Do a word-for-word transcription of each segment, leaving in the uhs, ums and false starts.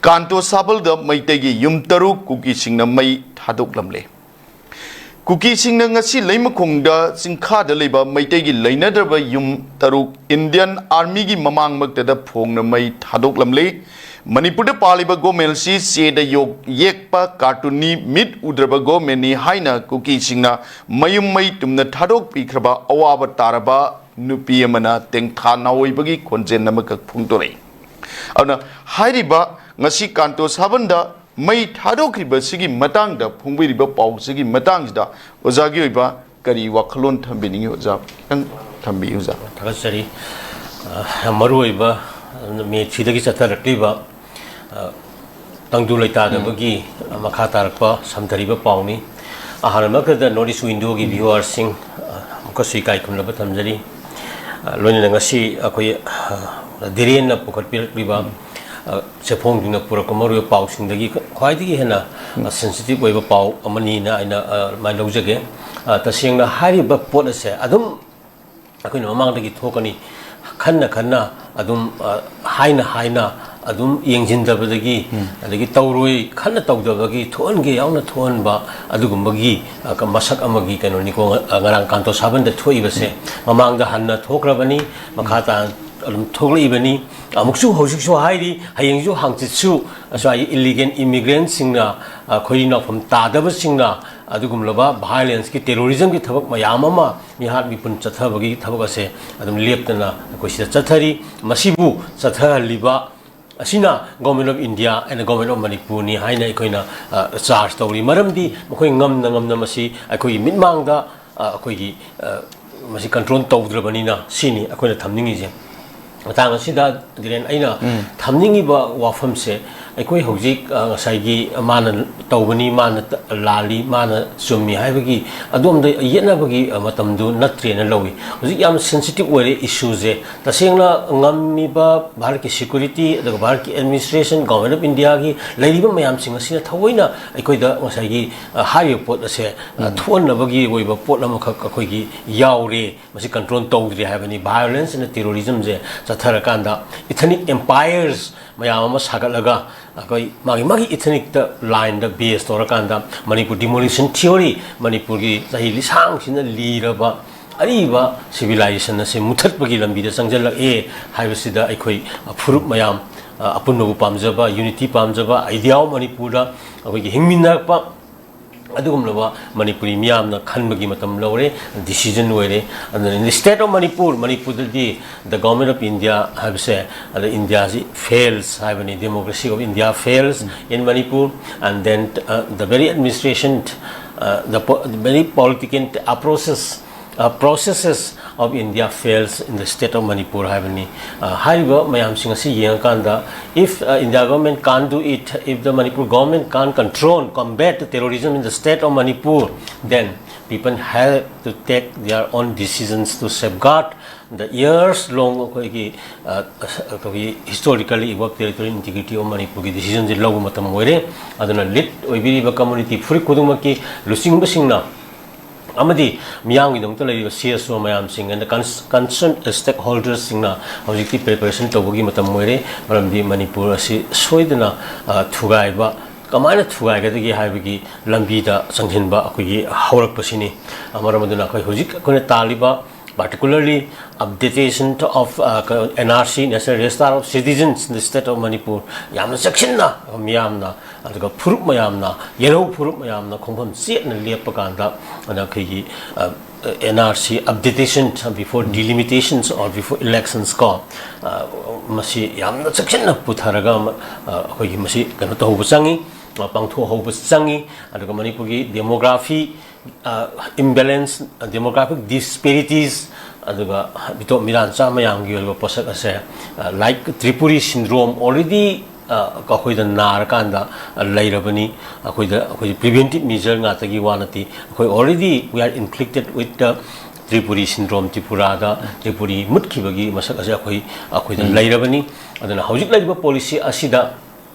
ꯀꯥꯟꯇꯣ ꯁꯥꯕꯜꯗ ꯃꯩꯇꯩꯒꯤ ꯌꯨꯝ ꯇꯔꯨꯛ ꯀꯨꯀꯤꯁꯤꯡꯅ ꯃꯩ ꯊꯥꯗꯣꯛꯂꯝꯂꯦ꯫ ꯀꯨꯀꯤꯁꯤꯡꯅ ꯉꯁꯤ ꯂꯩꯃꯈꯣꯡꯗ ꯆꯤꯡꯈꯥꯗ ꯂꯩꯕ ꯃꯩꯇꯩꯒꯤ ꯂꯩꯅꯗ꯭ꯔꯕ ꯌꯨꯝ ꯇꯔꯨꯛ ꯏꯟꯗꯤꯌꯟ ꯑꯥꯔꯃꯤꯒꯤ ꯃꯃꯥꯡꯃꯛꯇꯗ ꯐꯣꯡꯅ ꯃꯩ ꯊꯥꯗꯣꯛꯂꯝꯂꯦ꯫ ꯃꯅꯤꯄꯨꯔꯗ ꯄꯥꯜꯂꯤꯕ ꯒꯣꯃꯦꯜꯁꯤ ꯆꯦꯗ ꯌꯣꯛ-, ꯌꯦꯛꯄ ꯀꯥꯔꯇꯨꯟꯅꯤ, ꯃꯤꯠ ꯎꯗ꯭ꯔꯕ ꯒꯣꯃꯦꯟꯅꯤ ꯍꯥꯏꯅ ꯀꯨꯀꯤꯁꯤꯡꯅ ꯃꯌꯨꯝ ꯃꯩ ꯇꯨꯝꯅ ꯊꯥꯗꯣꯛꯄꯤꯈ꯭ꯔꯕ ꯑꯋꯥꯕ ꯇꯥꯔꯕ ꯅꯨꯄꯤ ꯑꯃꯅ ꯇꯦꯡꯊꯥ ꯅꯥꯑꯣꯏꯕꯒꯤ ꯈꯣꯟꯖꯦꯜ ꯑꯃꯈꯛ ꯐꯣꯡꯗꯣꯔꯛꯏ꯫ ꯑꯗꯨꯅ ꯍꯥꯏꯔꯤꯕ ꯉꯁꯤ ꯀꯥꯟꯇꯣ ꯁꯥꯕꯟꯗ ꯃꯩ ꯊꯥꯗꯣꯛꯈ꯭ꯔꯤꯕꯁꯤꯒꯤ ꯃꯇꯥꯡꯗ ꯐꯣꯡꯕꯤꯔꯤꯕ ꯄꯥꯎꯁꯤꯒꯤ ꯃꯇꯥꯡꯁꯤꯗ ꯑꯣꯖꯥꯒꯤ ꯑꯣꯏꯕ ꯀꯔꯤ ꯋꯥꯈꯜꯂꯣꯟ ꯊꯝꯕꯤꯅꯤꯡꯉꯤ? ꯑꯣꯖꯥ, ꯈꯤꯇꯪ ꯊꯝꯕꯤꯌꯨ, ꯑꯣꯖꯥ꯫ ꯊꯥꯒꯠꯆꯔꯤ꯫ ꯑ, ꯌꯥꯝ ꯃꯔꯨꯑꯣꯏꯕ, ꯃꯦ ꯊ꯭ꯔꯤꯗꯒꯤ ꯆꯠꯊꯔꯛꯂꯤꯕ, ꯑ, ꯇꯪꯗꯨ ꯂꯩꯇꯥꯗꯕꯒꯤ, ꯑ, ꯃꯈꯥ ꯇꯥꯔꯛꯄ ꯁꯝꯊꯔꯤꯕ ꯄꯥꯎꯅꯤ꯫ ꯑꯍꯥꯟꯕꯃꯛꯇꯗ North East Windowꯒꯤ viewerꯁꯤꯡ, ꯑ, ꯑꯃꯨꯛꯀꯁꯨ ꯏꯀꯥꯏ ꯈꯨꯝꯅꯕ ꯊꯝꯖꯔꯤ꯫ ꯑ, ꯂꯣꯏꯅꯅ ꯉꯁꯤ ꯑꯩꯈꯣꯏ, ꯑ, ꯙꯤꯔꯦꯟꯅ ꯄꯨꯈꯠꯄꯤꯔꯛꯂꯤꯕ, ꯑ, ꯆꯦꯐꯣꯡꯁꯤꯡꯅ ꯄꯨꯔꯛꯄ ꯃꯔꯨꯑꯣꯏꯕ ꯄꯥꯎꯁꯤꯡꯗꯒꯤ ꯈ꯭ꯋꯥꯏꯗꯒꯤ ꯍꯦꯟꯅ, ꯑ, sensitive ꯑꯣꯏꯕ ꯄꯥꯎ ꯑꯃꯅꯤꯅ ꯑꯩꯅ, ꯑ, ꯑꯗꯨꯃꯥꯏꯅ ꯂꯧꯖꯒꯦ꯫ ꯑ, ꯇꯁꯦꯡꯅ ꯍꯥꯏꯔꯤꯕ ꯄꯣꯠ ꯑꯁꯦ ꯑꯗꯨꯝ ꯑꯩꯈꯣꯏꯅ ꯃꯃꯥꯡꯗꯒꯤ ꯊꯣꯛꯀꯅꯤ ꯈꯟꯅ ꯈꯟꯅ ꯑꯗꯨꯝ, ꯑ, ꯍꯥꯏꯅ ꯍꯥꯏꯅ ꯑꯗꯨꯝ ꯌꯦꯡꯁꯤꯟꯗꯕꯗꯒꯤ, ꯑꯗꯒꯤ ꯇꯧꯔꯣꯏ ꯈꯟꯅ ꯇꯧꯗꯕꯒꯤ ꯊꯣꯛꯍꯟꯒꯦ ꯌꯥꯎꯅ ꯊꯣꯛꯍꯟꯕ ꯑꯗꯨꯒꯨꯝꯕꯒꯤ, ꯑ, ꯀ-, ꯃꯁꯛ ꯑꯃꯒꯤ ꯀꯩꯅꯣꯅꯤꯀꯣ, ꯉ-, ꯑ, ꯉꯔꯥꯡ ꯀꯥꯟꯇꯣ ꯁꯥꯕꯟꯗ ꯊꯣꯛꯏꯕꯁꯦ꯫ ꯃꯃꯥꯡꯗ ꯍꯟꯅ ꯊꯣꯛꯈ꯭ꯔꯕꯅꯤ, ꯃꯈꯥ ꯇꯥꯅ ꯑꯗꯨꯝ ꯊꯣꯛꯂꯛꯏꯕꯅꯤ꯫ ꯑꯃꯨꯛꯁꯨ ꯍꯧꯖꯤꯛꯁꯨ ꯍꯥꯏꯔꯤ, ꯍꯌꯦꯡꯁꯨ ꯍꯥꯡꯆꯤꯠꯁꯨ ꯑꯁ꯭ꯋꯥꯏꯒꯤ illegal immigrantꯁꯤꯡꯅ, ꯑ, ꯈꯣꯏꯔꯤ ꯅꯥꯎꯐꯝ ꯇꯥꯗꯕꯁꯤꯡꯅ ꯑꯗꯨꯒꯨꯝꯂꯕ violenceꯀꯤ, terrorismꯒꯤ ꯊꯕꯛ ꯃꯌꯥꯝ ꯑꯃ ꯃꯤꯍꯥꯠ ꯃꯤꯄꯨꯟ ꯆꯠꯊꯕꯒꯤ ꯊꯕꯛ ꯑꯁꯦ ꯑꯗꯨꯝ ꯂꯦꯞꯇꯅ ꯑꯩꯈꯣꯏ ꯁꯤꯗ ꯆꯠꯊꯔꯤ꯫ ꯃꯁꯤꯕꯨ ꯆꯠꯊꯍꯜꯂꯤꯕ ꯑꯁꯤꯅ Government of India and Government of ꯃꯅꯤꯄꯨꯔꯅꯤ ꯍꯥꯏꯅ ꯑꯩꯈꯣꯏꯅ, ꯑ, charge ꯇꯧꯔꯤ꯫ ꯃꯔꯝꯗꯤ ꯃꯈꯣꯏ ꯉꯝꯅ ꯉꯝꯅ ꯃꯁꯤ ꯑꯩꯈꯣꯏꯒꯤ ꯃꯤꯠꯃꯥꯡꯗ, ꯑ, ꯑꯩꯈꯣꯏꯒꯤ, ꯑ, ꯃꯁꯤ control ꯇꯧꯗ꯭ꯔꯕꯅꯤꯅ ꯁꯤꯅꯤ ꯑꯩꯈꯣꯏꯅ ꯊꯝꯅꯤꯡꯉꯤꯁꯦ꯫ ꯃꯇꯥꯡ ꯑꯁꯤꯗ, ꯙꯤꯔꯦꯟ, ꯑꯩꯅ ꯊꯝꯅꯤꯡꯉꯤꯕ ꯋꯥꯐꯝꯁꯦ, ꯑꯩꯈꯣꯏ ꯍꯧꯖꯤꯛ, ꯑ, ꯉꯁꯥꯏꯒꯤ ꯃꯥꯅ ꯇꯧꯕꯅꯤ, ꯃꯥꯅ ꯇ-, ꯂꯥꯜꯂꯤ, ꯃꯥꯅ ꯆꯨꯝꯃꯤ ꯍꯥꯏꯕꯒꯤ ꯑꯗꯣꯝꯗ ꯌꯦꯠꯅꯕꯒꯤ, ꯑ, ꯃꯇꯝꯗꯨ ꯅꯠꯇ꯭ꯔꯦꯅ ꯂꯧꯏ꯫ ꯍꯧꯖꯤꯛ ꯌꯥꯝ sensitive ꯑꯣꯏꯔꯦ issueꯁꯦ꯫ ꯇꯁꯦꯡꯅ ꯉꯝꯃꯤꯕ ꯚꯥꯔꯠꯀꯤ security, ꯑꯗꯨꯒ ꯚꯥꯔꯠꯀꯤ administration, Government of Indiaꯒꯤ ꯂꯩꯔꯤꯕ ꯃꯌꯥꯝꯁꯤꯡ ꯑꯁꯤꯅ ꯊꯑꯣꯏꯅ ꯑꯩꯈꯣꯏꯗ ꯉꯁꯥꯏꯒꯤ, ꯑ, ꯍꯥꯏꯔꯤꯕ ꯄꯣꯠ ꯑꯁꯦ, ꯑ, ꯊꯣꯛꯍꯟꯅꯕꯒꯤ ꯑꯣꯏꯕ ꯄꯣꯠ ꯑꯃꯈꯛ ꯑꯩꯈꯣꯏꯒꯤ ꯌꯥꯎꯔꯦ꯫ ꯃꯁꯤ control ꯇꯧꯗ꯭ꯔꯤ ꯍꯥꯏꯕꯅꯤ꯫ Violence and terrorismꯁꯦ ꯆꯠ-, ꯆꯠꯊꯔꯀꯥꯟꯗ ethnic empires ꯃꯌꯥꯝ ꯑꯃ ꯁꯥꯒꯠꯂꯒ ꯑꯩꯈꯣꯏ ꯃꯥꯒꯤ ꯃꯥꯒꯤ ethnicꯇ lineꯗ base ꯇꯧꯔꯀꯥꯟꯗ ꯃꯅꯤꯄꯨꯔ demolition theory, ꯃꯅꯤꯄꯨꯔꯒꯤ ꯆꯍꯤ ꯂꯤꯁꯥꯡꯁꯤꯅ ꯂꯤꯔꯕ ꯑꯔꯤꯕ civilization ꯑꯁꯤ ꯃꯨꯊꯠꯄꯒꯤ ꯂꯝꯕꯤꯗ ꯆꯪꯁꯤꯜꯂꯛꯑꯦ ꯍꯥꯏꯕꯁꯤꯗ ꯑꯩꯈꯣꯏ ꯐꯨꯔꯨꯞ ꯃꯌꯥꯝ, ꯑꯄꯨꯟꯕꯕꯨ ꯄꯥꯝꯖꯕ, unity ꯄꯥꯝꯖꯕ, Idea of ꯃꯅꯤꯄꯨꯔꯗ ꯑꯩꯈꯣꯏꯒꯤ ꯍꯤꯡꯃꯤꯟꯅꯔꯛꯄ ꯑꯗꯨꯒꯨꯝꯂꯕ ꯃꯅꯤꯄꯨꯔꯤ ꯃꯤꯌꯥꯝꯅ ꯈꯟꯕꯒꯤ ꯃꯇꯝ ꯂꯧꯔꯦ, decision ꯑꯣꯏꯔꯦ꯫ ꯑꯗꯨꯅ in the state of Manipur, ꯃꯅꯤꯄꯨꯔꯗꯗꯤ the government of India ꯍꯥꯏꯕꯁꯦ, ꯑꯗ ꯏꯟꯗꯤꯌꯥꯁꯤ fails ꯍꯥꯏꯕꯅꯤ, democracy of India fails in Manipur, and then uh, the very administration, uh, the, po- the very political process, uh, processes of India fails in the state of Manipur ꯍꯥꯏꯕꯅꯤ꯫ ꯑ, ꯍꯥꯏꯔꯤꯕ ꯃꯌꯥꯝꯁꯤꯡ ꯑꯁꯤ ꯌꯦꯡꯉꯀꯥꯟꯗ, if uh, India government can't do it, if the Manipur government can't control, combat the terrorism in the state of Manipur, then people have to take their own decisions to safeguard the years long ꯑꯩꯈꯣꯏꯒꯤ, ꯑ, ꯑꯩꯈꯣꯏꯒꯤ historically evolved territorial integrity of ꯃꯅꯤꯄꯨꯔꯒꯤ decisionꯁꯤ ꯂꯧꯕ ꯃꯇꯝ ꯑꯣꯏꯔꯦ꯫ ꯑꯗꯨꯅ lead ꯑꯣꯏꯕꯤꯔꯤꯕ community ꯐꯨꯔꯨꯞ ꯈꯨꯗꯤꯡꯃꯛꯀꯤ ꯂꯨꯆꯤꯡꯕꯁꯤꯡꯅ ꯑꯃꯗꯤ ꯃꯤꯌꯥꯝꯒꯤꯗꯃꯛꯇ ꯂꯩꯔꯤꯕ CSO ꯃꯌꯥꯝꯁꯤꯡ and concerned stakeholdersꯁꯤꯡꯅ ꯍꯧꯖꯤꯛꯇꯤ preparation ꯇꯧꯕꯒꯤ ꯃꯇꯝ ꯑꯣꯏꯔꯦ꯫ ꯃꯔꯝꯗꯤ ꯃꯅꯤꯄꯨꯔ ꯑꯁꯤ ꯁꯣꯏꯗꯅ, ꯑ, ꯊꯨꯒꯥꯏꯕ, ꯀꯃꯥꯏꯅ ꯊꯨꯒꯥꯏꯒꯗꯒꯦ ꯍꯥꯏꯕꯒꯤ ꯂꯝꯕꯤꯗ ꯆꯪꯁꯤꯟꯕ ꯑꯩꯈꯣꯏꯒꯤ ꯍꯧꯔꯛꯄꯁꯤꯅꯤ꯫ ꯑ, ꯃꯔꯝ ꯑꯗꯨꯅ ꯑꯩꯈꯣꯏ ꯍꯧꯖꯤꯛ ꯑꯩꯈꯣꯏꯅ ꯇꯥꯜꯂꯤꯕ, particularly updatation of, ꯑ, ꯀ-, NRC, National Register of Citizens in the State of Manipur, ꯌꯥꯝꯅ ꯆꯦꯛꯁꯤꯟꯅ ꯃꯤꯌꯥꯝꯅ, ꯑꯗꯨꯒ ꯐꯨꯔꯨꯞ ꯃꯌꯥꯝꯅ, ꯌꯦꯜꯍꯧ ꯐꯨꯔꯨꯞ ꯃꯌꯥꯝꯅ ꯈꯣꯡꯐꯝ ꯆꯦꯠꯅ ꯂꯦꯞꯄ ꯀꯥꯟꯗ, ꯑꯗ ꯑꯩꯈꯣꯏꯒꯤ, ꯑ, NRC updatation before delimitations or before elections ꯀꯣ, ꯑ, ꯃꯁꯤ ꯌꯥꯝꯅ ꯆꯦꯛꯁꯤꯟꯅ ꯄꯨꯊꯔꯒ ꯑꯃ, ꯑ, ꯑꯩꯈꯣꯏꯒꯤ ꯃꯁꯤ ꯀꯩꯅꯣ ꯇꯧꯍꯧꯕ ꯆꯪꯉꯤ, ꯑ, ꯄꯥꯡꯊꯣꯛꯍꯧꯕ ꯆꯪꯉꯤ꯫ ꯑꯗꯨꯒ ꯃꯅꯤꯄꯨꯔꯒꯤ demography, ꯑ, imbalance, demographic disparities, ꯑꯗꯨꯒ ꯃꯤꯇꯣꯞ ꯃꯤꯔꯥꯟꯆꯥ ꯃꯌꯥꯝꯒꯤ ꯑꯣꯏꯕ ꯄꯣꯠꯁꯛ ꯑꯁꯦ, ꯑ, like Tripuri syndrome already, ꯑ, ꯑꯩꯈꯣꯏꯗ ꯅꯥꯔꯀꯥꯟꯗ, ꯑ, ꯂꯩꯔꯕꯅꯤ꯫ ꯑꯩꯈꯣꯏꯗ, ꯑꯩꯈꯣꯏ preventive measure ꯉꯥꯛꯇꯒꯤ ꯋꯥ ꯅꯠꯇꯦ꯫ ꯑꯩꯈꯣꯏ already we are inflicted with the Tripuri syndrome, ꯇ꯭ꯔꯤꯄꯨꯔꯥꯗ Tripuri ꯃꯨꯠꯈꯤꯕꯒꯤ ꯃꯁꯛ ꯑꯁꯦ ꯑꯩꯈꯣꯏ, ꯑꯩꯈꯣꯏꯗ ꯂꯩꯔꯕꯅꯤ꯫ ꯑꯗꯨꯅ ꯍꯧꯖꯤꯛ ꯂꯩꯔꯤꯕ policy ꯑꯁꯤꯗ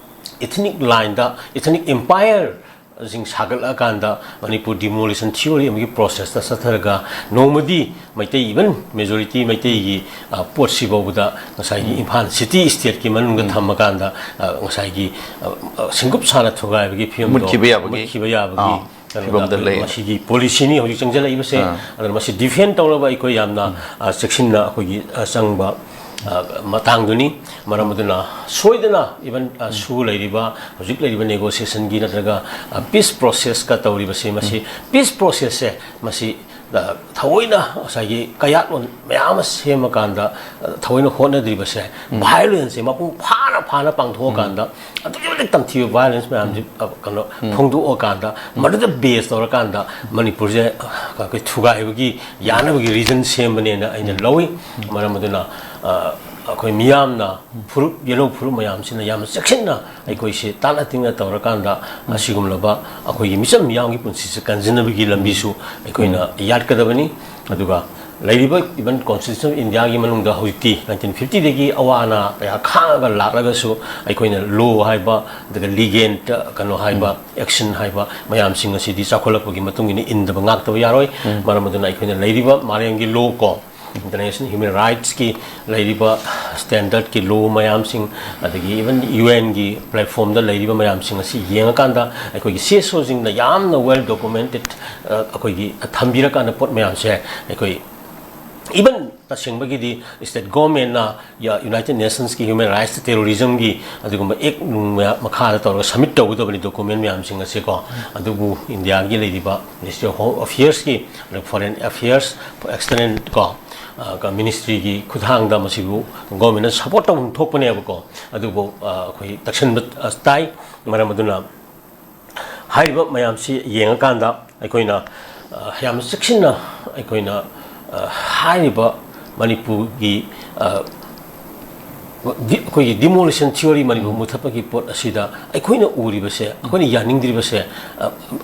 ethnic lineꯗ, ethnic empire ꯁꯤꯡ ꯁꯥꯒꯠꯂꯛꯑꯀꯥꯟꯗ ꯃꯅꯤꯄꯨꯔ ꯗꯤꯃꯣꯂꯤꯁꯟ ꯊꯤꯑꯣꯔꯤ ꯑꯃꯒꯤ ꯄ꯭ꯔꯣꯁꯦꯁꯇ ꯆꯠꯊꯔꯒ ꯅꯣꯡꯃꯗꯤ ꯃꯩꯇꯩ, ꯏꯚꯟ ꯃꯦꯖꯣꯔꯤꯇꯤ ꯃꯩꯇꯩꯒꯤ, ꯑ, ꯄꯣꯠꯁꯤ ꯐꯥꯎꯕꯗ ꯉꯁꯥꯏꯒꯤ ꯏꯝꯐꯥꯜ ꯁꯤꯇꯤ ꯁ꯭ꯇꯦꯠꯀꯤ ꯃꯅꯨꯡꯗ ꯊꯝꯃꯀꯥꯟꯗ, ꯑ, ꯉꯁꯥꯏꯒꯤ, ꯑ, ꯑ, ꯁꯤꯡꯒꯨꯞ ꯁꯥꯅ ꯊꯨꯒꯥꯏꯕꯒꯤ ꯐꯤꯕꯝꯗꯣ ꯃꯨꯠꯈꯤꯕ ꯌꯥꯕꯒꯤ, ꯃꯨꯠꯈꯤꯕ ꯌꯥꯕꯒꯤ ꯑꯥ, ꯀꯩꯅꯣꯗ ꯐꯤꯕꯝꯗ ꯑꯩꯈꯣꯏ ꯂꯩ꯫ ꯃꯁꯤꯒꯤ ꯄꯣꯂꯤꯁꯤꯅꯤ ꯍꯧꯖꯤꯛ ꯆꯪꯁꯤꯜꯂꯛꯏꯕꯁꯦ꯫ ꯑꯥ꯫ ꯑꯗꯨꯅ ꯃꯁꯤ ꯗꯤꯐꯦꯟ ꯇꯧꯅꯕ ꯑꯩꯈꯣꯏ ꯌꯥꯝꯅ, ꯑ, ꯆꯦꯛꯁꯤꯟꯅ ꯑꯩꯈꯣꯏꯒꯤ, ꯑ, ꯆꯪꯕ, ꯑ, ꯃꯇꯥꯡꯗꯨꯅꯤ꯫ ꯃꯔꯝ ꯑꯗꯨꯅ ꯁꯣꯏꯗꯅ ꯏꯚꯟ, ꯑ, ꯁꯨ ꯂꯩꯔꯤꯕ, ꯍꯧꯖꯤꯛ ꯂꯩꯔꯤꯕ ꯅꯦꯒꯣꯁꯤꯌꯦꯁꯟꯒꯤ ꯅꯠꯇ꯭ꯔꯒ, ꯑ, ꯄꯤꯁ ꯄ꯭ꯔꯣꯁꯦꯁꯀ ꯇꯧꯔꯤꯕꯁꯤ, ꯃꯁꯤ ꯄꯤꯁ ꯄ꯭ꯔꯣꯁꯦꯁꯁꯦ ꯃꯁꯤ, ꯑ, ꯊꯑꯣꯏꯅ ꯉꯁꯥꯏꯒꯤ ꯀꯌꯥꯠꯂꯣꯟ ꯃꯌꯥꯝ ꯑꯃ ꯁꯦꯝꯃꯀꯥꯟꯗ, ꯑ, ꯊꯑꯣꯏꯅ ꯍꯣꯠꯅꯗ꯭ꯔꯤꯕꯁꯦ, ꯚꯥꯏꯑꯣꯂꯦꯟꯁꯁꯦ ꯃꯄꯨꯡ ꯐꯥꯅ, ꯐꯥꯅ ꯄꯥꯡꯊꯣꯛꯑꯀꯥꯟꯗ ꯑꯗꯨꯛꯀꯤ ꯃꯇꯤꯛ ꯇꯝꯊꯤꯕ ꯚꯥꯏꯑꯣꯂꯦꯟꯁ ꯃꯌꯥꯝꯁꯦ, ꯑ, ꯀꯩꯅꯣ, ꯐꯣꯡꯗꯣꯛꯑꯀꯥꯟꯗ, ꯃꯗꯨꯗ ꯕꯦꯖ ꯇꯧꯔꯀꯥꯟꯗ ꯃꯅꯤꯄꯨꯔꯁꯦ, ꯑ, ꯑꯩꯈꯣꯏ ꯊꯨꯒꯥꯏꯕꯒꯤ ꯌꯥꯅꯕꯒꯤ ꯔꯤꯖꯟ ꯁꯦꯝꯕꯅꯦꯅ ꯑꯩꯅ ꯂꯧꯏ꯫ ꯃꯔꯝ ꯑꯗꯨꯅ, ꯑ, ꯑꯩꯈꯣꯏ ꯃꯤꯌꯥꯝꯅ, ꯐꯨꯔꯨꯞ, ꯌꯦꯜꯍꯧ ꯐꯨꯔꯨꯞ ꯃꯌꯥꯝꯁꯤꯅ ꯌꯥꯝꯅ ꯆꯦꯛꯁꯤꯟꯅ ꯑꯩꯈꯣꯏꯁꯤ ꯇꯥꯠꯅ ꯇꯤꯡꯅ ꯇꯧꯔꯀꯥꯟꯗ ꯑꯁꯤꯒꯨꯝꯂꯕ ꯑꯩꯈꯣꯏꯒꯤ ꯃꯤꯆꯝ ꯃꯤꯌꯥꯝꯒꯤ ꯄꯨꯟꯁꯤꯁꯦ ꯀꯟꯖꯅꯕꯒꯤ ꯂꯝꯕꯤꯁꯨ ꯑꯩꯈꯣꯏꯅ ꯌꯥꯠꯀꯗꯕꯅꯤ꯫ ꯑꯗꯨꯒ ꯂꯩꯔꯤꯕ even Constitution of India ꯒꯤ ꯃꯅꯨꯡꯗ ꯍꯧꯖꯤꯛꯇꯤ nineteen fifty ꯗꯒꯤ ꯑꯋꯥ ꯑꯅꯥ ꯀꯌꯥ ꯈꯥꯡꯉꯒ ꯂꯥꯛꯂꯒꯁꯨ ꯑꯩꯈꯣꯏꯅ ꯂꯣ ꯍꯥꯏꯕ, ꯑꯗꯨꯒ ꯂꯤꯒꯦꯟ, ꯀꯩꯅꯣ ꯍꯥꯏꯕ, ꯑꯦꯛꯁꯟ ꯍꯥꯏꯕ ꯃꯌꯥꯝꯁꯤꯡ ꯑꯁꯤꯗꯤ ꯆꯥꯎꯈꯠꯂꯛꯄꯒꯤ ꯃꯇꯨꯡ ꯏꯟꯅ ꯏꯟꯗꯕ ꯉꯥꯛꯇꯕ ꯌꯥꯔꯣꯏ꯫ ꯃꯔꯝ ꯑꯗꯨꯅ ꯑꯩꯈꯣꯏꯅ ꯂꯩꯔꯤꯕ ꯃꯥꯂꯦꯝꯒꯤ ꯂꯣ ꯀꯣ, ꯏꯟꯇꯔꯅꯦꯁꯅꯦꯜ ꯍ꯭ꯌꯨꯃꯦꯟ ꯔꯥꯏꯠꯁꯀꯤ ꯂꯩꯔꯤꯕ ꯁ꯭ꯇꯦꯟꯗꯔꯠꯀꯤ ꯂꯣ ꯃꯌꯥꯝꯁꯤꯡ, ꯑꯗꯒꯤ ꯏꯚꯟ ꯌꯨ ꯑꯦꯟꯒꯤ ꯄ꯭ꯂꯦꯠꯐꯣꯝꯗ ꯂꯩꯔꯤꯕ ꯃꯌꯥꯝꯁꯤꯡ ꯑꯁꯤ ꯌꯦꯡꯉꯀꯥꯟꯗ ꯑꯩꯈꯣꯏꯒꯤ ꯁꯤ ꯑꯦꯁ ꯑꯣꯁꯤꯡꯅ ꯌꯥꯝꯅ ꯋꯦꯜ ꯗꯣꯀꯨꯃꯦꯟꯇꯦꯠ, ꯑꯩꯈꯣꯏꯒꯤ ꯊꯝꯕꯤꯔꯀꯥꯟꯗ ꯄꯣꯠ ꯃꯌꯥꯝꯁꯦ ꯑꯩꯈꯣꯏ ꯏꯚꯟ ꯇꯁꯦꯡꯕꯒꯤꯗꯤ ꯁ꯭ꯇꯦꯠ ꯒꯣꯔꯃꯦꯟꯅ ꯌꯨꯅꯥꯏꯇꯦꯠ ꯅꯦꯁꯟꯁꯀꯤ ꯍ꯭ꯌꯨꯃꯦꯟ ꯔꯥꯏꯠꯁ ꯇꯦꯔꯣꯔꯤꯖꯝꯒꯤ ꯑꯗꯨꯒꯨꯝꯕ ꯑꯦꯛ ꯅꯨꯡ ꯃꯌꯥꯝ ꯃꯈꯥꯗ ꯇꯧꯔꯒ ꯁꯕꯃꯤꯠ ꯇꯧꯒꯗꯕꯅꯤ ꯗꯣꯀꯨꯃꯦꯟ ꯃꯌꯥꯝꯁꯤꯡ ꯑꯁꯦꯀꯣ꯫ ꯑꯗꯨꯕꯨ ꯏꯟꯗꯤꯌꯥꯒꯤ ꯂꯩꯔꯤꯕ ꯃꯤꯅꯤꯁꯇ꯭ꯔꯤ ꯑꯣꯐ ꯍꯣꯝ ꯑꯦꯐꯤꯌꯔꯁꯀꯤ, ꯑꯗꯨꯒ ꯐꯣꯔꯦꯟ ꯑꯦꯐꯤꯌꯔꯁ, ꯑꯦꯛꯁꯇꯔꯅꯦꯜ ꯀꯣ, ꯑ, ꯀ-, ꯃꯤꯅꯤꯁꯇ꯭ꯔꯤꯒꯤ ꯈꯨꯠꯊꯥꯡꯗ ꯃꯁꯤꯕꯨ ꯒꯣꯔꯃꯦꯟꯅ ꯁꯄꯣꯔꯠ ꯇꯧꯐꯝ ꯊꯣꯛꯄꯅꯦꯕꯀꯣ꯫ ꯑꯗꯨꯕꯨ, ꯑ, ꯑꯩꯈꯣꯏ ꯇꯛꯁꯟꯕ, ꯑ, ꯇꯥꯏ꯫ ꯃꯔꯝ ꯑꯗꯨꯅ ꯍꯥꯏꯔꯤꯕ ꯃꯌꯥꯝꯁꯤ ꯌꯦꯡꯉꯀꯥꯟꯗ ꯑꯩꯈꯣꯏꯅ, ꯑ, ꯌꯥꯝꯅ ꯆꯦꯛꯁꯤꯟꯅ ꯑꯩꯈꯣꯏꯅ, ꯑ, ꯍꯥꯏꯔꯤꯕ ꯃꯅꯤꯄꯨꯔꯒꯤ, ꯑ, ꯗꯤ-, ꯑꯩꯈꯣꯏꯒꯤ ꯗꯤꯃꯣꯂꯤꯁꯟ ꯊꯤꯑꯣꯔꯤ, ꯃꯅꯤꯄꯨꯔ ꯃꯨꯊꯠꯄꯒꯤ ꯄꯣꯠ ꯑꯁꯤꯗ ꯑꯩꯈꯣꯏꯅ ꯎꯔꯤꯕꯁꯦ, ꯑꯩꯈꯣꯏꯅ ꯌꯥꯅꯤꯡꯗ꯭ꯔꯤꯕꯁꯦ, ꯑ,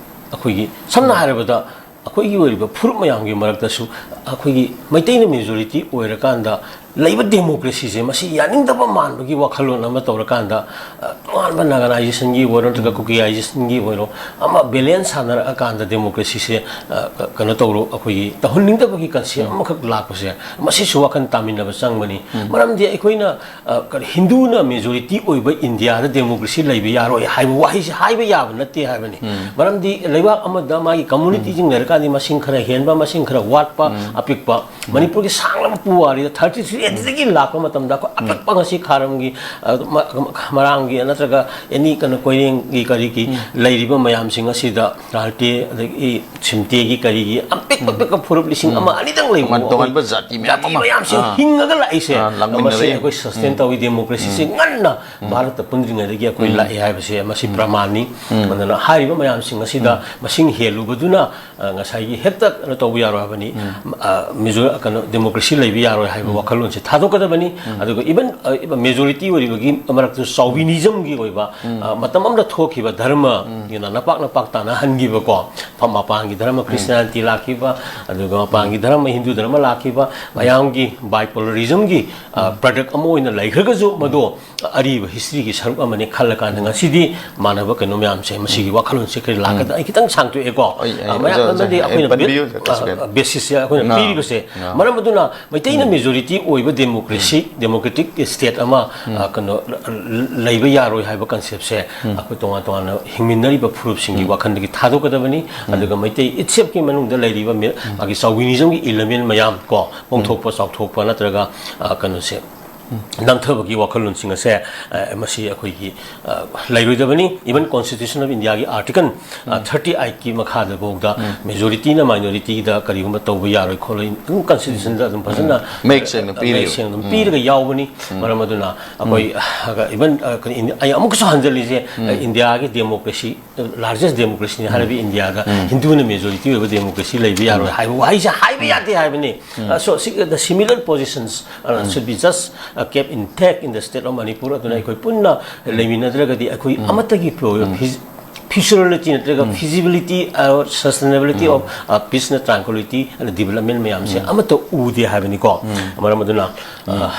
ꯑꯩꯈꯣꯏꯒꯤ ꯁꯝꯅ ꯍꯥꯏꯔꯕꯗ ꯑꯩꯈꯣꯏꯒꯤ ꯑꯣꯏꯔꯤꯕ ꯐꯨꯔꯨꯞ ꯃꯌꯥꯝꯒꯤ ꯃꯔꯛꯇꯁꯨ ꯑꯩꯈꯣꯏꯒꯤ ꯃꯩꯇꯩꯅ ꯃꯦꯖꯣꯔꯤꯇꯤ ꯑꯣꯏꯔꯀꯥꯟꯗ ꯂꯩꯕ ꯗꯦꯃꯣꯀ꯭ꯔꯦꯁꯤꯁꯦ ꯃꯁꯤ ꯌꯥꯅꯤꯡꯗꯕ ꯃꯥꯟꯕꯒꯤ ꯋꯥꯈꯜꯂꯣꯟ ꯑꯃ ꯇꯧꯔꯀꯥꯟꯗ, ꯑ, ꯇꯣꯉꯥꯟꯕ ꯅꯥꯒꯥꯅꯥꯏꯖꯦꯁꯟꯒꯤ ꯑꯣꯏꯔꯣ ꯅꯠꯇ꯭ꯔꯒ ꯀꯨꯀꯤꯌꯥꯏꯖꯦꯁꯟꯒꯤ ꯑꯣꯏꯔꯣ, ꯑꯃ ꯕꯦꯂꯦꯟꯁ ꯁꯥꯟꯅꯔꯛꯑꯀꯥꯟꯗ ꯗꯦꯃꯣꯀ꯭ꯔꯦꯁꯤꯁꯦ, ꯑ, ꯀꯩꯅꯣ ꯇꯧꯔꯣ, ꯑꯩꯈꯣꯏꯒꯤ ꯇꯧꯍꯟꯅꯤꯡꯗꯕꯒꯤ ꯀꯟꯁꯦꯞ ꯑꯃꯈꯛ ꯂꯥꯛꯄꯁꯦ, ꯃꯁꯤꯁꯨ ꯋꯥꯈꯜ ꯇꯥꯃꯤꯟꯅꯕ ꯆꯪꯕꯅꯤ꯫ ꯃꯔꯝꯗꯤ ꯑꯩꯈꯣꯏꯅ, ꯑ, ꯀꯔꯤ, ꯍꯤꯟꯗꯨꯅ ꯃꯦꯖꯣꯔꯤꯇꯤ ꯑꯣꯏꯕ ꯏꯟꯗꯤꯌꯥꯗ ꯗꯦꯃꯣꯀ꯭ꯔꯦꯁꯤ ꯂꯩꯕ ꯌꯥꯔꯣꯏ ꯍꯥꯏꯕ ꯋꯥꯍꯩꯁꯦ ꯍꯥꯏꯕ ꯌꯥꯕ ꯅꯠꯇꯦ ꯍꯥꯏꯕꯅꯤ꯫ ꯃꯔꯝꯗꯤ ꯂꯩꯕꯥꯛ ꯑꯃꯗ ꯃꯥꯒꯤ ꯀꯝꯃꯨꯅꯤꯇꯤꯁꯤꯡ ꯂꯩꯔꯀꯥꯟꯗꯤ ꯃꯁꯤꯡ ꯈꯔ ꯍꯦꯟꯕ, ꯃꯁꯤꯡ ꯈꯔ ꯋꯥꯠꯄ, ꯑꯄꯤꯛꯄ, ꯃꯅꯤꯄꯨꯔꯒꯤ ꯁꯥꯡꯂꯕ ꯄꯨꯋꯥꯔꯤꯗ ꯊꯥꯔꯇꯤ ꯊ꯭ꯔꯤ ꯑꯗꯨꯗꯒꯤ ꯂꯥꯛꯄ ꯃꯇꯝꯗ ꯑꯩꯈꯣꯏ ꯑꯄꯤꯛꯄ ꯉꯁꯤ ꯈꯥꯔꯝꯒꯤ, ꯑ, ꯃ-, ꯃꯔꯥꯡꯒꯤ ꯅꯠꯇ꯭ꯔꯒ ꯑꯦꯅꯤ ꯀꯩꯅꯣ ꯀꯣꯏꯔꯦꯡꯒꯤ ꯀꯔꯤꯒꯤ ꯂꯩꯔꯤꯕ ꯃꯌꯥꯝꯁꯤꯡ ꯑꯁꯤꯗ ꯔꯥꯜꯇꯦ ꯑꯗꯒꯤ ꯁꯤꯝꯇꯦꯒꯤ ꯀꯔꯤꯒꯤ ꯑꯄꯤꯛ ꯑꯄꯤꯛꯄ ꯐꯨꯔꯨꯞ ꯂꯤꯁꯤꯡ ꯑꯃ ꯑꯅꯤꯗꯪ ꯂꯩꯕ ꯇꯣꯉꯥꯟ ꯃꯈꯣꯏ ꯇꯣꯉꯥꯟꯕ ꯖꯥꯇꯤ ꯃꯌꯥꯝ ꯖꯥꯇꯤ ꯑꯃ, ꯃꯌꯥꯝꯁꯦ ꯑꯥ, ꯍꯤꯡꯉꯒ ꯂꯥꯛꯏꯁꯦ꯫ ꯑꯥ, ꯂꯥꯛꯃꯤꯟꯅꯔꯛꯏ꯫ ꯃꯁꯤ ꯑꯩꯈꯣꯏ ꯁꯁꯇꯦꯟ ꯇꯧꯏ, ꯗꯦꯃꯣꯀ꯭ꯔꯦꯁꯤꯁꯦ ꯉꯟꯅ ꯚꯥꯔꯠꯇ ꯄꯨꯟꯗ꯭ꯔꯤꯉꯩꯗꯒꯤ ꯑꯩꯈꯣꯏ ꯂꯥꯛꯑꯦ ꯍꯥꯏꯕꯁꯦ ꯃꯁꯤ ꯄ꯭ꯔꯃꯥꯟꯅꯤ꯫ ꯑꯗꯨꯅ ꯍꯥꯏꯔꯤꯕ ꯃꯌꯥꯝꯁꯤꯡ ꯑꯁꯤꯗ ꯃꯁꯤꯡ ꯍꯦꯜꯂꯨꯕꯗꯨꯅ, ꯑ, ꯉꯁꯥꯏꯒꯤ ꯍꯦꯛꯇ ꯀꯩꯅꯣ ꯇꯧꯕ ꯌꯥꯔꯣꯏ ꯍꯥꯏꯕꯅꯤ꯫ ꯑ, ꯃꯤꯖꯣ-, ꯀꯩꯅꯣ, ꯗꯦꯃꯣꯀ꯭ꯔꯦꯁꯤ ꯂꯩꯕ ꯌꯥꯔꯣꯏ ꯍꯥꯏꯕ ꯋꯥꯈꯜꯂꯣꯟꯁꯦ ꯊꯥꯗꯣꯛꯀꯗꯕꯅꯤ꯫ ꯑꯗꯨꯒ ꯏꯚꯟ, ꯑ, ꯏꯚꯟ ꯃꯦꯖꯣꯔꯤꯇꯤ ꯑꯣꯏꯔꯤꯕꯒꯤ ꯃꯔꯛꯇꯁꯨ ꯆꯥꯎꯕꯤꯅꯤꯖꯝꯒꯤ ꯑꯣꯏꯕ, ꯑ, ꯃꯇꯝ ꯑꯃꯗ ꯊꯣꯛꯈꯤꯕ ꯙꯔꯃ, ꯅꯄꯥꯛ ꯅꯄꯥꯛ ꯇꯥꯅꯍꯟꯈꯤꯕꯀꯣ, ꯐ-, ꯃꯄꯥꯟꯒꯤ ꯙꯔꯃ ꯈ꯭ꯔꯤꯁꯇꯤꯌꯥꯅꯤꯇꯤ ꯂꯥꯛꯈꯤꯕ, ꯑꯗꯨꯒ ꯃꯄꯥꯟꯒꯤ ꯙꯔꯃ ꯍꯤꯟꯗꯨ ꯙꯔꯃ ꯂꯥꯛꯈꯤꯕ, ꯃꯌꯥꯝꯒꯤ ꯕꯥꯏꯄꯣꯂꯔꯤꯖꯝꯒꯤ, ꯑ, ꯄ꯭ꯔꯗꯛ ꯑꯃ ꯑꯣꯏꯅ ꯂꯩꯈ꯭ꯔꯒꯁꯨ ꯃꯗꯣ ꯑꯔꯤꯕ ꯍꯤꯁꯇ꯭ꯔꯤꯒꯤ ꯁꯔꯨꯛ ꯑꯃꯅꯤ ꯈꯜꯂꯀꯥꯟꯗ ꯉꯁꯤꯗꯤ ꯃꯥꯟꯅꯕ ꯀꯩꯅꯣ ꯃꯌꯥꯝꯁꯦ, ꯃꯁꯤꯒꯤ ꯋꯥꯈꯜꯂꯣꯟꯁꯦ ꯈꯔ ꯂꯥꯛꯀꯗ꯭ꯔꯥ? ꯑꯩ ꯈꯤꯇꯪ ꯁꯥꯡꯇꯣꯛꯑꯦꯀꯣ꯫ ꯑꯩ, ꯑꯩ, ꯑ, ꯃꯌꯥꯝ ꯑꯣꯖꯥ, ꯑꯣꯖꯥ, ꯑꯃꯗꯤ ꯑꯩ ꯑꯩꯈꯣꯏꯅ ꯄꯟꯕꯤꯌꯨ, ꯕꯦ-, ꯀꯩꯁꯨ ꯀꯥꯏꯗꯦ꯫ ꯑ, ꯕꯦꯁꯤꯁꯁꯦ ꯑꯩꯈꯣꯏꯅ ꯉꯥ, ꯄꯤꯔꯤꯕꯁꯦ꯫ ꯉꯥ꯫ ꯃꯔꯝ ꯑꯗꯨꯅ ꯃꯩꯇꯩꯅ ꯃꯦꯖꯣꯔꯤꯇꯤ ꯑꯣꯏꯕ ꯗꯦꯃꯣꯀ꯭ꯔꯦꯁꯤ, ꯗꯦꯃꯣꯀ꯭ꯔꯦꯇꯤꯛ ꯁ꯭ꯇꯦꯠ ꯑꯃ, ꯑ, ꯀꯩꯅꯣ, ꯂꯩꯕ ꯌꯥꯔꯣꯏ ꯍꯥꯏꯕ ꯀꯟꯁꯦꯞꯁꯦ ꯑꯩꯈꯣꯏ ꯇꯣꯉꯥꯟ ꯇꯣꯉꯥꯟꯅ ꯍꯤꯡꯃꯤꯟꯅꯔꯤꯕ ꯐꯨꯔꯨꯞꯁꯤꯡꯒꯤ ꯋꯥꯈꯜꯗꯒꯤ ꯊꯥꯗꯣꯛꯀꯗꯕꯅꯤ꯫ ꯑꯗꯨꯒ ꯃꯩꯇꯩ ꯏꯠꯁꯦꯞꯀꯤ ꯃꯅꯨꯡꯗ ꯂꯩꯔꯤꯕ ꯃꯦ-, ꯃꯥꯒꯤ ꯆꯥꯎꯕꯤꯅꯤꯖꯝꯒꯤ ꯏꯂꯤꯃꯦꯟ ꯃꯌꯥꯝ ꯀꯣ, ꯄꯣꯡꯊꯣꯛꯄ ꯆꯥꯎꯊꯣꯛꯄ ꯅꯠꯇ꯭ꯔꯒ, ꯑ, ꯀꯩꯅꯣꯁꯦ, ꯅꯝꯊꯕꯒꯤ ꯋꯥꯈꯜꯂꯣꯟꯁꯤꯡ ꯑꯁꯦ, ꯑ, ꯃꯁꯤ ꯑꯩꯈꯣꯏꯒꯤ, ꯑ, ꯂꯩꯔꯣꯏꯗꯕꯅꯤ꯫ Even Constitution of Indiaꯒꯤ Article, ꯑ, thirty eightꯀꯤ ꯃꯈꯥꯗ ꯐꯥꯎꯗ ꯃꯦꯖꯣꯔꯤꯇꯤꯅ ꯃꯥꯏꯅꯣꯔꯤꯇꯤꯗ ꯀꯔꯤꯒꯨꯝꯕ ꯇꯧꯕ ꯌꯌꯥꯔꯣꯏ ꯈꯣꯠꯂꯣꯏ ꯑꯗꯨꯝ Constitutionꯗ ꯑꯗꯨꯝ ꯐꯖꯅ, ꯃꯌꯦꯛ ꯁꯦꯡꯅ ꯑ, ꯄꯤꯔꯤꯕ꯫ ꯃꯌꯦꯛ ꯁꯦꯡꯅ ꯑꯗꯨꯝ ꯄꯤꯔꯒ ꯌꯥꯎꯕꯅꯤ꯫ ꯃꯔꯝ ꯑꯗꯨꯅ ꯑꯩꯈꯣꯏ, ꯑ, even, ꯑ, ꯀꯔꯤ, ꯑꯩ ꯑꯃꯨꯛꯀꯁꯨ ꯍꯟꯖꯜꯂꯤꯁꯦ, ꯑ, ꯏꯟꯗꯤꯌꯥꯒꯤ ꯗꯦꯃꯣꯀ꯭ꯔꯦꯁꯤ, largest democracyꯅꯤ ꯍꯥꯏꯔꯤꯕ ꯏꯟꯗꯤꯌꯥꯒ ꯍꯤꯟꯗꯨꯅ ꯃꯦꯖꯣꯔꯤꯇꯤ ꯑꯣꯏꯕ ꯗꯦꯃꯣꯀ꯭ꯔꯦꯁꯤ ꯂꯩꯕ ꯌꯥꯔꯣꯏ ꯍꯥꯏꯕ ꯋꯥꯍꯩꯁꯦ ꯍꯥꯏꯕ ꯌꯥꯗꯦ ꯍꯥꯏꯕꯅꯤ꯫ ꯑ, so, ꯁꯤ, the similar positions, ꯑ, should be just, ꯑ, kept intact in the state of Manipur꯫ ꯑꯗꯨꯅ ꯑꯩꯈꯣꯏ ꯄꯨꯟꯅ ꯂꯩꯃꯤꯟꯅꯗ꯭ꯔꯒꯗꯤ ꯑꯩꯈꯣꯏ ꯑꯃꯠꯇꯒꯤ ꯐꯤꯕꯝ, ꯐꯤ-, ꯐ꯭ꯌꯨꯆꯔꯦꯕꯤꯂꯤꯇꯤ ꯅꯠꯇ꯭ꯔꯒ ꯐꯤꯖꯤꯕꯤꯂꯤꯇꯤ, ꯁꯁꯇꯦꯅꯦꯕꯤꯂꯤꯇꯤ ꯑꯣꯐ ꯄꯤꯁꯅ ꯇ꯭ꯔꯥꯟꯀ꯭ꯋꯤꯂꯤꯇꯤ ꯑꯦꯟ ꯗꯤꯕꯂꯞꯃꯦꯟ ꯃꯌꯥꯝꯁꯦ ꯑꯃꯠꯇ ꯎꯗꯦ ꯍꯥꯏꯕꯅꯤꯀꯣ꯫ ꯃꯔꯝ ꯑꯗꯨꯅ ꯑ,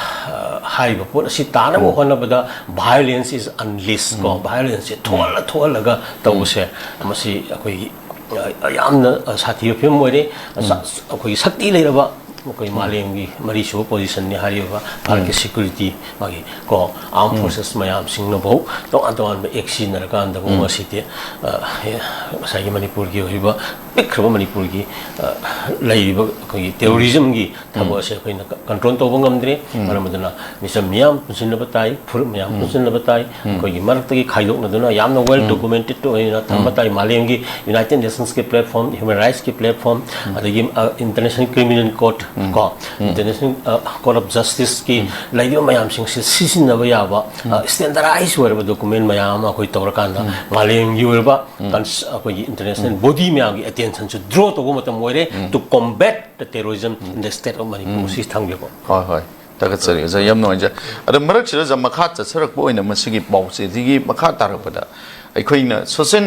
ꯍꯥꯏꯔꯤꯕ ꯄꯣꯠ ꯑꯁꯤ ꯇꯥꯅꯕ ꯍꯣꯠꯅꯕꯗ violence is unleashed ꯀꯣ, violence ꯁꯦ ꯊꯣꯛꯍꯜꯂ ꯊꯣꯛꯍꯜꯂꯒ ꯇꯧꯕꯁꯦ, ꯃꯁꯤ ꯑꯩꯈꯣꯏꯒꯤ ꯑ, ꯌꯥꯝꯅ ꯁꯥꯊꯤꯕ ꯐꯤꯕꯝ ꯑꯣꯏꯔꯦ꯫ ꯑ, ꯆ-, ꯑꯩꯈꯣꯏꯒꯤ ꯁꯛꯇꯤ ꯂꯩꯔꯕ ꯑꯩꯈꯣꯏ ꯃꯥꯂꯦꯝꯒꯤ ꯃꯔꯤꯁꯨꯕ ꯄꯣꯖꯤꯁꯟꯅꯤ ꯍꯥꯏꯔꯤꯕ ꯚꯥꯔꯠꯀꯤ ꯁꯦꯀ꯭ꯌꯨꯔꯤꯇꯤ, ꯃꯥꯒꯤ ꯀꯣ ꯑꯥꯔꯝ ꯐꯣꯔꯁꯦꯁ ꯃꯌꯥꯝꯁꯤꯡꯅꯐꯧ ꯇꯣꯉꯥꯟ ꯇꯣꯉꯥꯟꯕ ꯑꯦꯛ ꯁꯤꯖꯤꯟꯅꯔꯀꯥꯟꯗꯕꯨ ꯉꯁꯤꯗꯤ ꯑ, ꯉꯁꯥꯏꯒꯤ ꯃꯅꯤꯄꯨꯔꯒꯤ ꯑꯣꯏꯕ ꯄꯤꯛꯈ꯭ꯔꯕ ꯃꯅꯤꯄꯨꯔꯒꯤ ꯑ, ꯂꯩꯔꯤꯕ ꯑꯩꯈꯣꯏꯒꯤ ꯇꯦꯔꯣꯔꯤꯖꯝꯒꯤ ꯊꯕꯛ ꯑꯁꯦ ꯑꯩꯈꯣꯏꯅ ꯀ-, ꯀꯟꯇ꯭ꯔꯣꯜ ꯇꯧꯕ ꯉꯝꯗ꯭ꯔꯦ꯫ ꯃꯔꯝ ꯑꯗꯨꯅ ꯃꯤꯆꯝ ꯃꯤꯌꯥꯝ ꯄꯨꯟꯁꯤꯟꯅꯕ ꯇꯥꯏ, ꯐꯨꯔꯨꯞ ꯃꯌꯥꯝ ꯄꯨꯟꯁꯤꯟꯅꯕ ꯇꯥꯏ, ꯑꯩꯈꯣꯏꯒꯤ ꯃꯔꯛꯇꯒꯤ ꯈꯥꯏꯗꯣꯛꯅꯗꯨꯅ ꯌꯥꯝꯅ ꯋꯦꯜ ꯗꯣꯀꯨꯃꯦꯟꯇꯦꯠ ꯑꯣꯏꯅ ꯊꯝꯕ ꯇꯥꯏ꯫ ꯃꯥꯂꯦꯝꯒꯤ ꯌꯨꯅꯥꯏꯇꯦꯠ ꯅꯦꯁꯟꯁꯀꯤ ꯄ꯭ꯂꯦꯠꯐꯣꯝ, ꯍ꯭ꯌꯨꯃꯦꯟ ꯔꯥꯏꯠꯁꯀꯤ ꯄ꯭ꯂꯦꯠꯐꯣꯝ, ꯑꯗꯒꯤ ꯏꯟꯇꯔꯅꯦꯁꯅꯦꯜ ꯀ꯭ꯔꯤꯃꯤꯅꯦꯜ ꯀꯣꯔꯠ ꯀꯣ, ꯏꯟꯇꯔꯅꯦꯁꯅꯦꯜ ꯀꯣꯔꯠ ꯑꯣꯐ ꯖꯁꯇꯤꯁꯀꯤ ꯂꯩꯔꯤꯕ ꯃꯌꯥꯝꯁꯤꯡꯁꯤ ꯁꯤꯖꯤꯟꯅꯕ ꯌꯥꯕ ꯁ꯭ꯇꯦꯟꯗꯔꯗꯥꯏꯁ ꯑꯣꯏꯔꯕ ꯗꯣꯀꯨꯃꯦꯟ ꯃꯌꯥꯝ ꯑꯃ ꯑꯩꯈꯣꯏ ꯇꯧꯔꯀꯥꯟꯗ ꯃꯥꯂꯦꯝꯒꯤ ꯑꯣꯏꯔꯕ ꯀꯟꯁ-, ꯑꯩꯈꯣꯏꯒꯤ ꯏꯟꯇꯔꯅꯦꯁꯅꯦꯜ ꯕꯣꯗꯤ ꯃꯌꯥꯝꯒꯤ ꯑꯦꯇꯦꯟꯁꯟꯁꯨ ꯗ꯭ꯔꯣ ꯇꯧꯕ ꯃꯇꯝ ꯑꯣꯏꯔꯦ, to combat the terrorism in the state of Manipur꯫ ꯁꯤ ꯊꯝꯒꯦꯀꯣ꯫ ꯍꯣꯏ, ꯍꯣꯏ꯫ ꯊꯥꯒꯠꯆꯔꯤ ꯑꯣꯖꯥ, ꯌꯥꯝ ꯅꯨꯡꯉꯥꯏꯖꯩ꯫ ꯑꯗꯣ ꯃꯔꯛꯁꯤꯗ ꯑꯣꯖꯥ, ꯃꯈꯥ ꯆꯠꯊꯔꯛꯄ ꯑꯣꯏꯅ ꯃꯁꯤꯒꯤ ꯄꯥꯎꯆꯦꯁꯤꯒꯤ ꯃꯈꯥ ꯇꯥꯔꯛꯄꯗ ꯑꯩꯈꯣꯏꯅ ꯁꯣꯁꯤꯌꯦꯜ